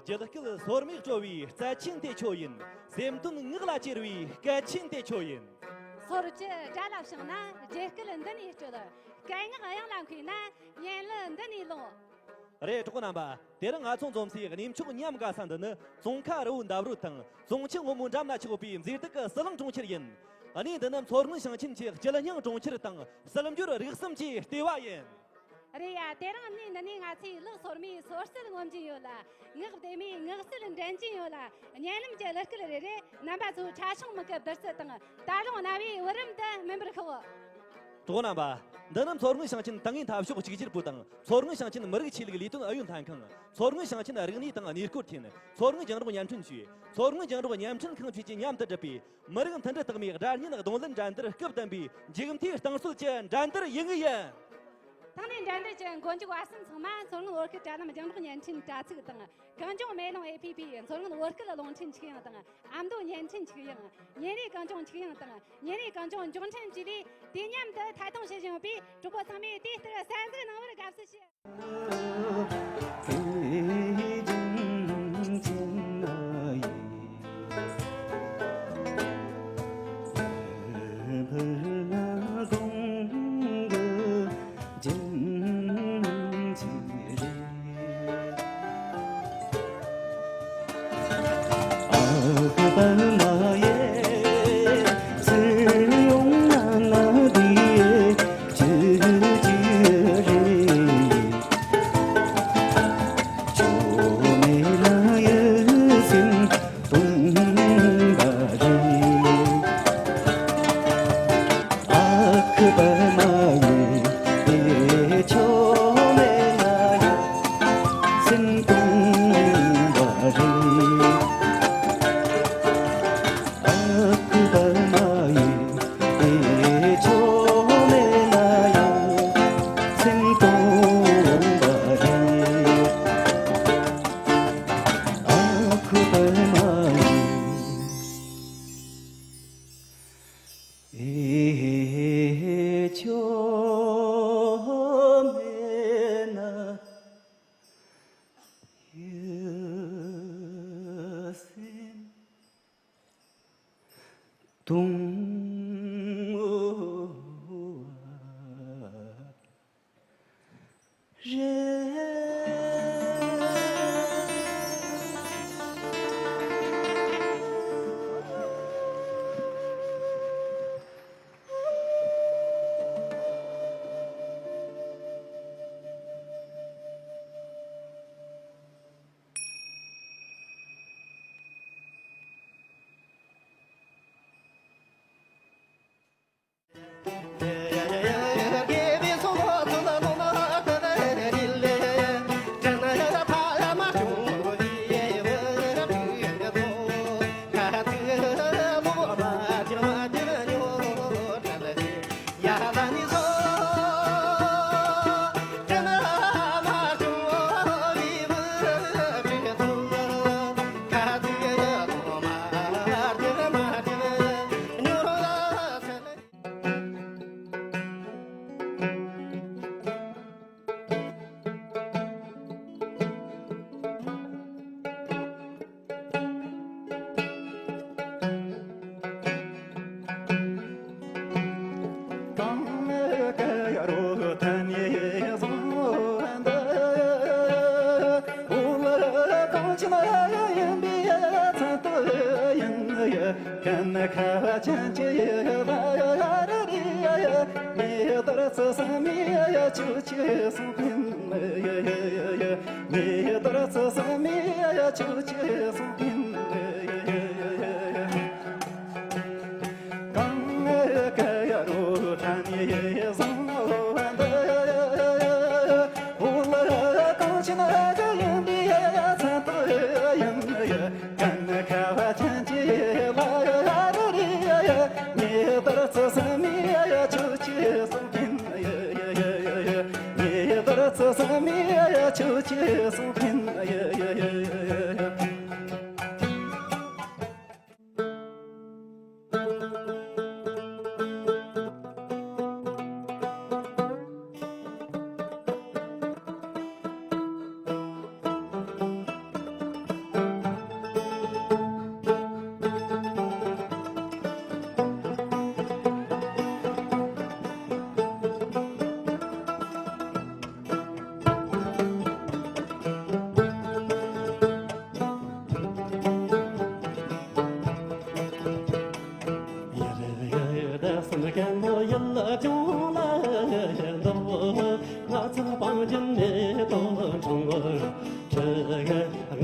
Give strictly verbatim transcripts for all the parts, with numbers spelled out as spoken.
རྒྱུད་སྐུད་སོར་མོས་དཀྲོལ་བའི་རྩལ་ཆེན་དེ་ཁྱོད་ཡིན། སེམས་དོན་ངག་ལ་གྱེར་བའི་སྐད་ཆེན་དེ་ཁྱོད་ཡིན། སོར་བཅུ་དགྲ་ལ་བྱིན་ན་རྒྱུད་སྐུད་འདི་ནས་སྤྲོད། སྐད་ངག་དབྱངས་ལ་མཁས་ན་སྙན་གླུ་འདི་ནས་ལོངས། རེད། གྲོགས་པོ་རྣམ་པ། དེ་རིང་ང་ཚོ་འཛོམས་སའི་གནས་མཆོག་ཉམས་དགའ་ས་འདི་ནི་ཙོང་ཁ་རི་བོ་འདབས་རོལ་དང་ཙོང་ཆུ་སྔོན་མོ་འགྲམ་ན་ཆགས་ཡོད་པའི་མཛེས་སྡུག་གི་ཟི་ལིང་གྲོང་ཁྱེར་ཡིན། གནས་འདི་ནི་མཚོ་སྔོན་ཞིང་ཆེན་གྱི་སྐྱིད་སྙིང་གྲོང་ཁྱེར་དང་སིལ་འབྱོར་རིག་གསུམ་གྱི་ལྟེ་བ་ཡིན། རེད་ཡ། དེ་རིང་གནས་འདི་ནས་ང་ཚོས་ལུག་སོར་མོའི་སོར་རྩལ་ངོམ་གྱིན་ཡོད་ལ། ངག་བདེ་མོའི་ངག་རྩལ་འགྲན་གྱིན་ཡོད་ལ། སྙན་ལམ་གྱི་གླུ་སྐད་རེ་རེས་རྣམ་པ་ཚོའི་ཕྲ་ཞིང་མིག་གི་བདུད་རྩི་དང་། ད་རུང་རྣ་བའི་བུ་རམ་དུ་སྨིན་པར་ཤོག། གྲོགས་རྣམ་པ། འདི་ནི་མཚོ་སྔོན་ཞིང་ཆེན་ཏང་ཨུའི་འཐབ་ཕྱོགས་གཅིག་གྱུར་པུའུ་དང་མཚོ་སྔོན་ཞིང་ཆེན་མི་རིགས་ཆོས་ལུགས་ལས་དོན་ཨུ་ཡོན་ལྷན་ཁང་། མཚོ་སྔོན་ཞིང་ཆེན་རིག་གནས་དང་གནས་སྐོར་ཐིན། མཚོ་སྔོན་རྒྱང་སྒྲོག་བརྙན་འཕྲིན་ཅུས། མཚོ་སྔོན་རྒྱང་སྒྲོག་བརྙན་འཕྲིན་ཁང་བཅས་ཀྱིས་མཉམ་དུ་བསྒྲུབས་པའི་མི་རིགས་མཐུན་སྒྲིལ་རྟགས་མའི་སྒྲ་སྙན་རྡུང་ལེན་འགྲན་བསྡུར་སྐབས་བདུན་པའི་མཇུག་མཐའི་རྟིང་རྩོད་ཀྱི་འགྲན་བསྡུར་ཡུལ་དངོས་ཡིན། ཐེངས་འདིའི་འགྲན་བསྡུར་གྱི་མགོ་མཇུག་བར་གསུམ་ཚང་མ་མཚོ་སྔོན་བོད་སྐད་དྲ་ལམ་རྒྱང་སྒྲོག་བརྙན་འཕྲིན་དྲ་ཚིགས་དང་། གངས་ལྗོངས་མེ་ལོང་ཨེ་ཕི་ཕི། མཚོ་སྔོན་བོད་སྐད་རླུང་འཕྲིན་ཆིག་ཡང་དང་། ཨ་མདོ་བརྙན་འཕྲིན་ཆིག་ཡང་། ཉིན་རེའི་གངས་ལྗོངས་ཆིག་ཡང་དང་། ཉིན་རེའི་གངས་ལྗོངས་མགྱོགས་འཕྲིན་བཅས་ལས། དུས་མཉམ་དུ་ཐད་གཏོང་བྱེད་བཞིན་ཡོད་པས་གྲོགས་པོ་ཚང་མས་དེ་ལྟར་གསན་གཟིགས་གནང་བར་དགའ་བསུ་ཞུ།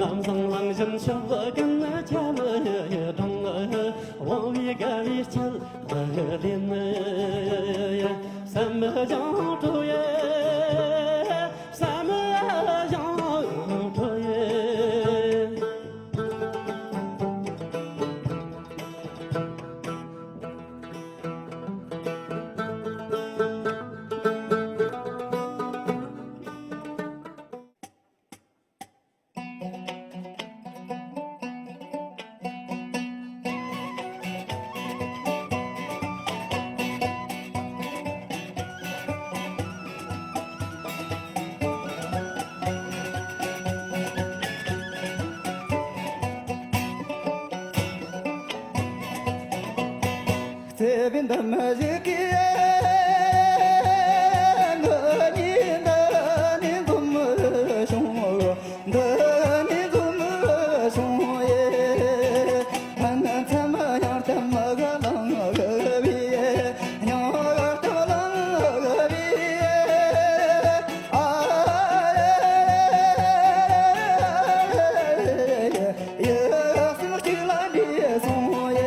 ལམ་བཟང་ལམ་བཞིན་ཕྱོགས་ཀུན་ཁྱབ་ཡི་གྲོང་། དབང་བའི་དགའ་བའི་སྐྱིད་བདེ་ལྡན་ཡི། བསམ་ཡང་སྤྲོ་ཡི། བསམ་ཡང་སྤྲོ་ཡི། བརྩེ་བའི་འདམ་ཞིག་གིས་ང་གཉིས་འདི་ནས་འཛོམས་བྱུང་། འདི་ནས་འཛོམས་བྱུང་ཡེ། ཕན་མཚམས་ཡང་ལྟ་མ་ག་ལང་གི་བི། ཡང་ལྟ་ལང་གི་བི། ཨ། ཡེ་སེམས་གཅིག་ལ་འདྲེས་སོང་ཡེ།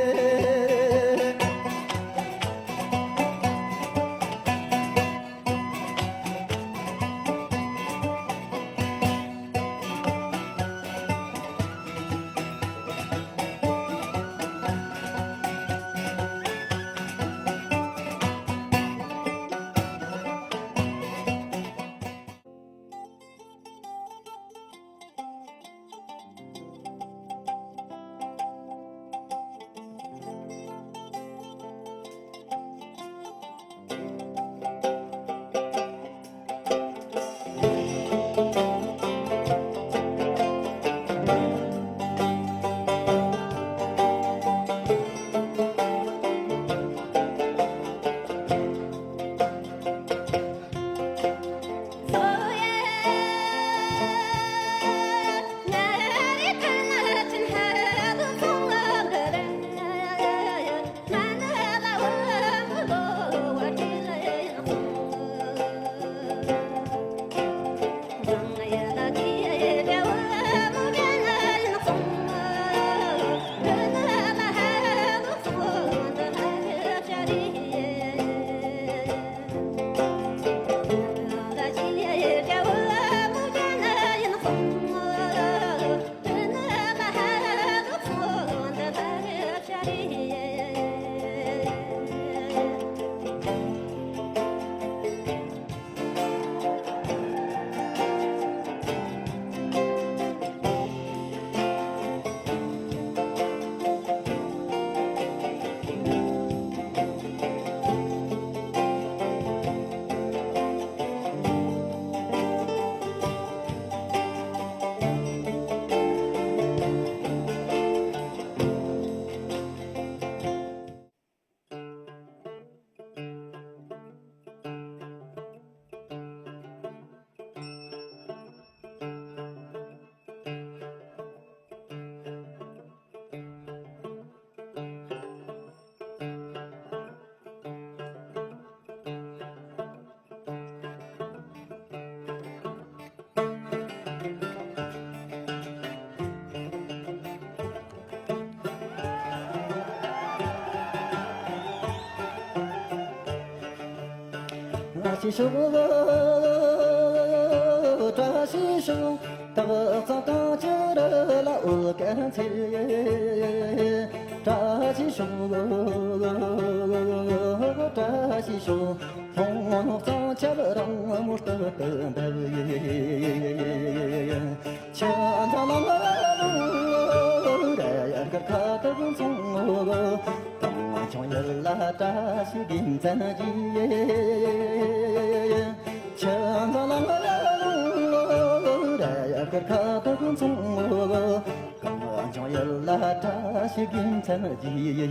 བཀྲ་ཤིས་ཤོག་བཀྲ་ཤིས་ཤོག་སྟག་ཚང་གྲོང་ཁྱེར་ལ་འོད་གར་འཚེར། བཀྲ་ཤིས་ཤོག་བཀྲ་ཤིས་ཤོག་ལྷོ་ནུབ་གཙང་ཆབ་རང་མོ་ལྟ་བུ་འདབ། ཆ་ཚང་ལ་ལ་ལུ་ར་ཡ་གར་ཁ་ཐུག་མཚུངས། གངས་ལྗོངས་ཡུལ་ལ་བཀྲ་ཤིས་རྒྱལ་མཚན་གྱི། ཆ་ཚང་ལ་ལ་ལུ་ར་ཡ་གར་ཁ་ཐུག་མཚུངས། གངས་ལྗོངས་ཡུལ་ལ་བཀྲ་ཤིས་རྒྱལ་མཚན་གྱི།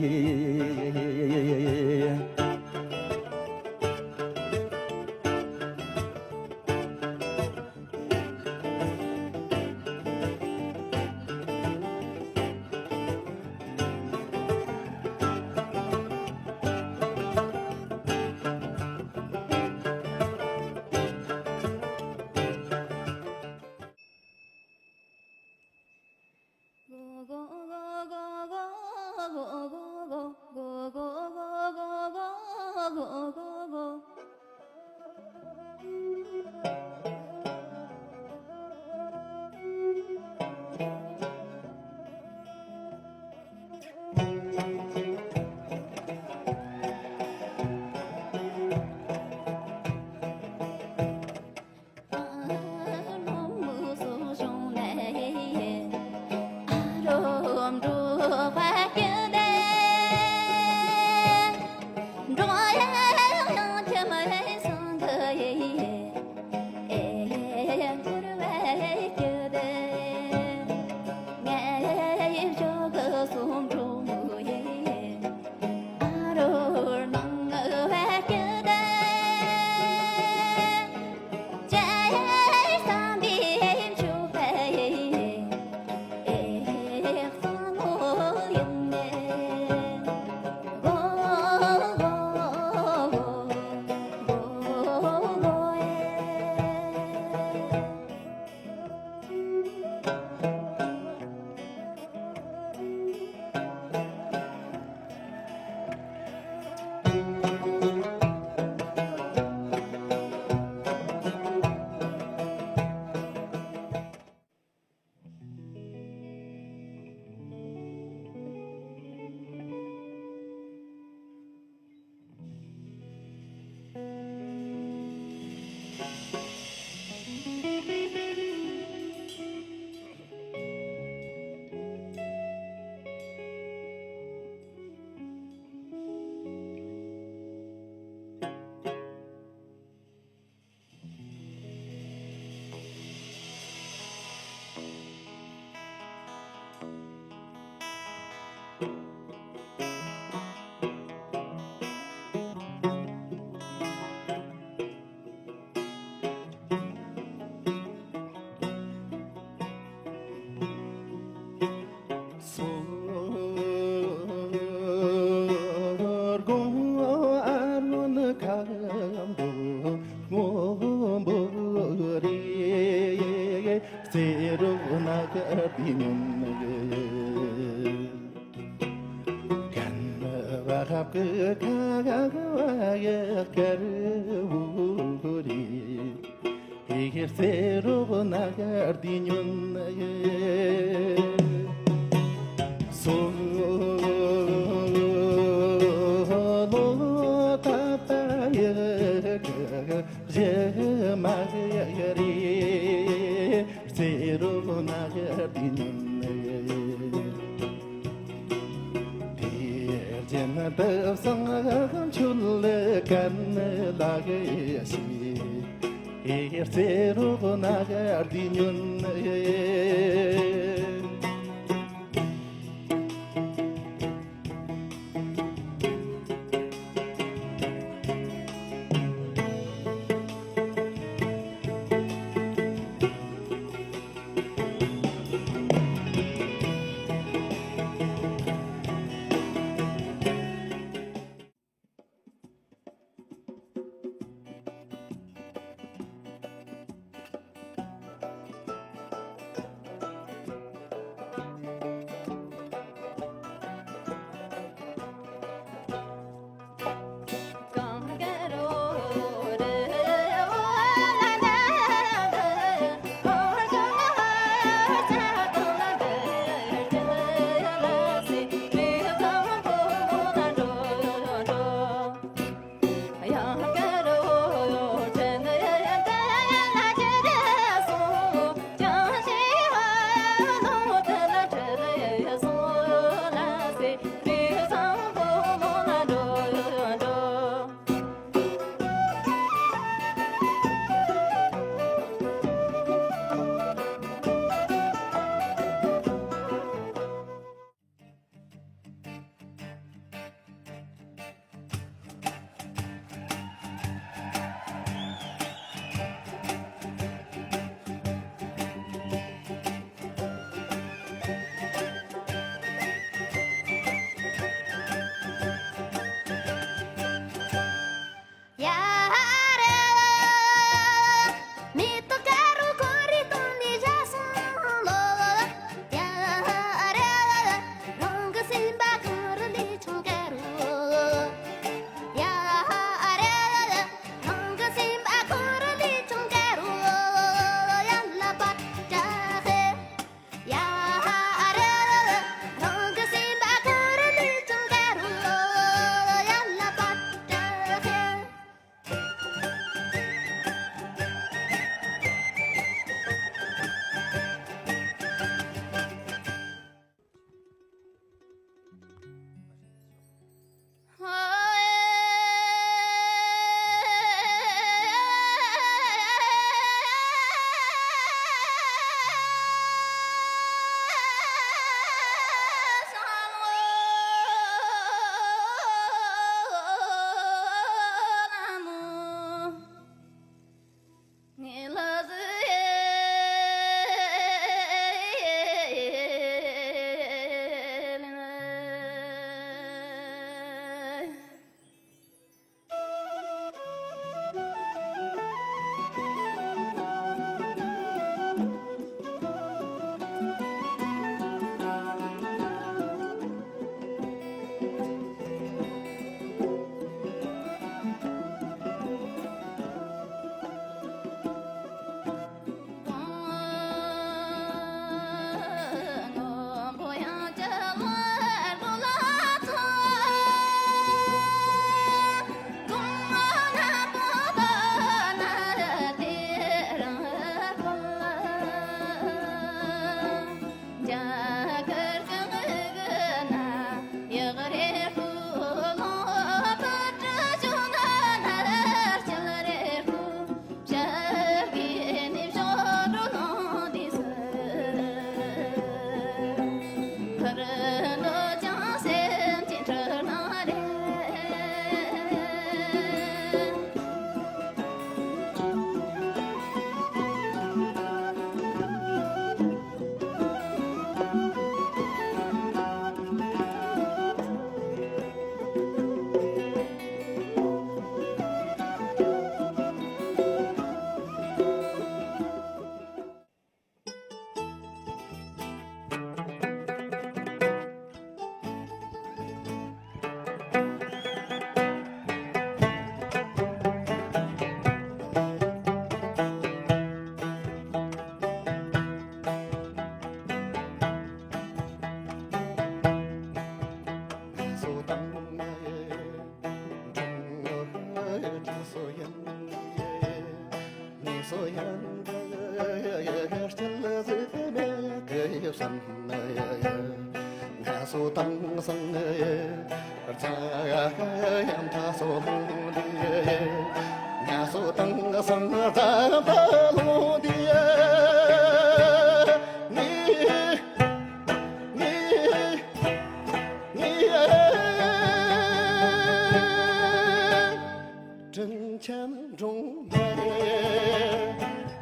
དྲིན་ཆེན་སྒྲོལ་མ་ཡེ།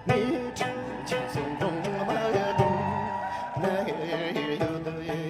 ངའི་དྲིན་ཆེན་སོ་སྒྲོལ་མ་ཡེ་སྒྲོལ་མ་ཡེ་ཡོད་དོ་ཡེ།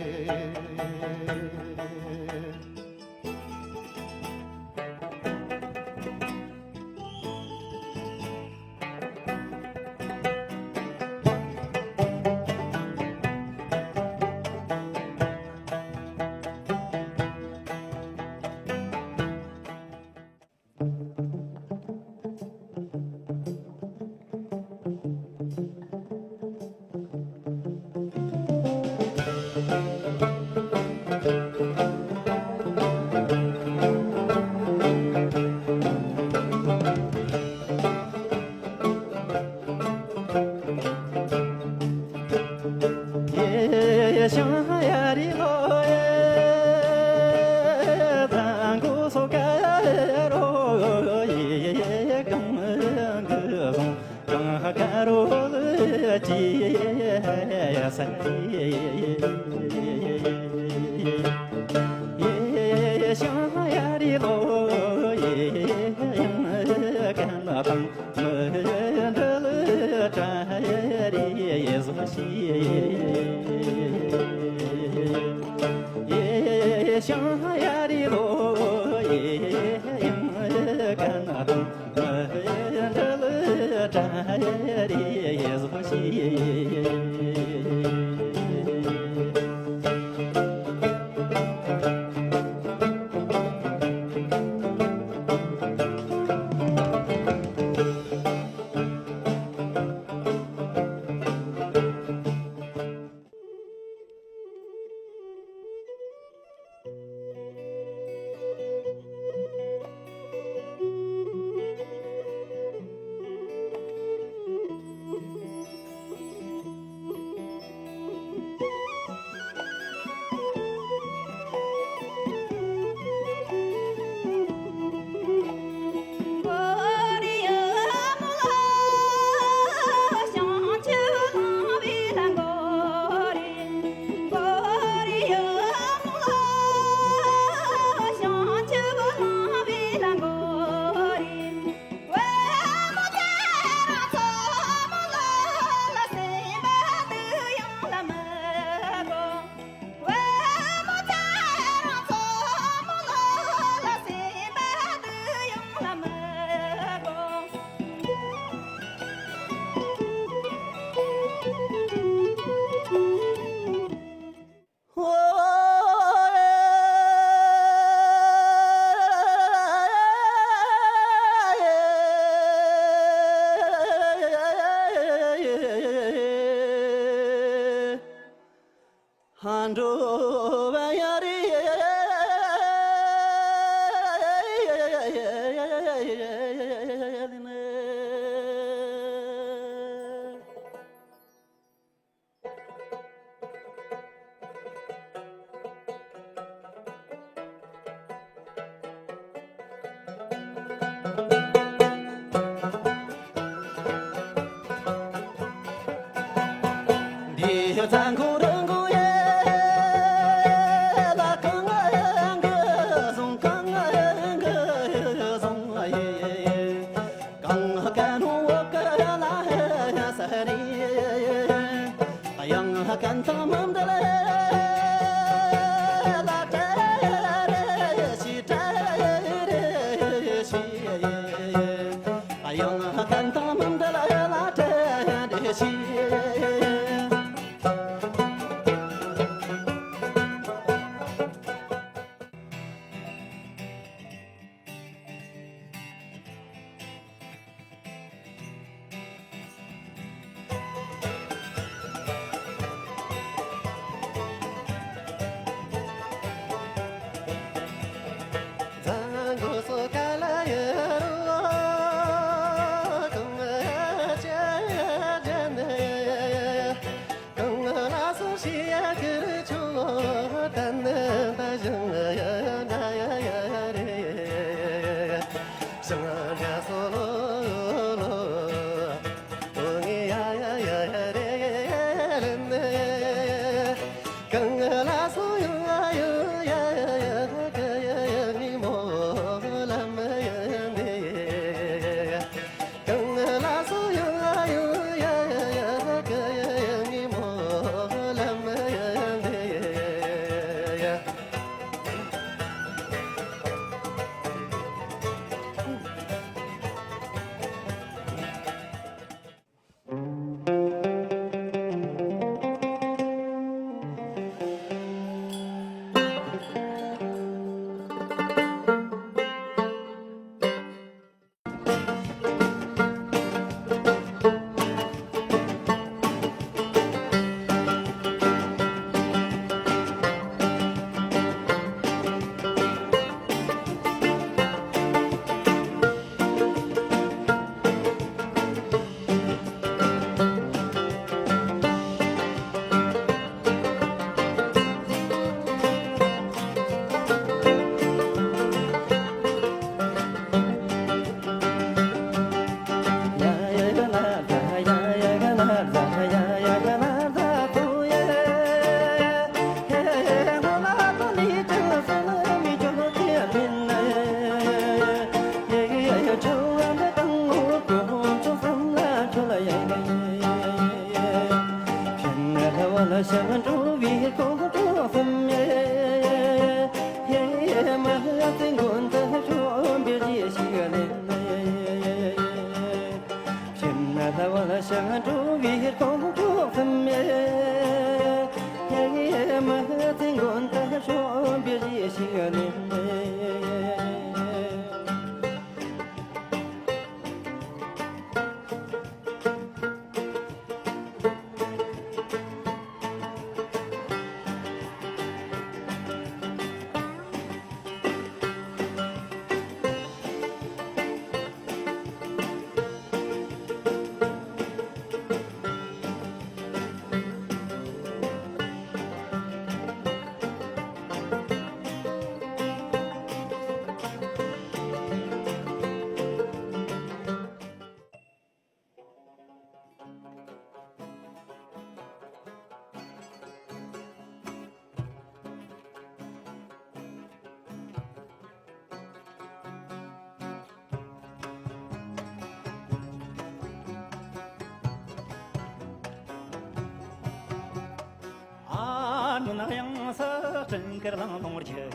ཨ་ནུ་ན་ཡང་ས་སྤྲིན་དཀར་ལང་ལོང་རྒྱུ།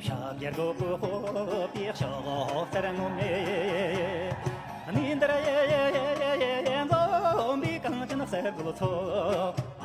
ཤ་རྒྱལ་གོ་པོ་པོ་པའི་ཤོག་སར་ངོ་མེ། ནི་འདར་ཡེ་འཛོམས་པའི་གངས་ཅན་གསེར་གོལ་ཚོ།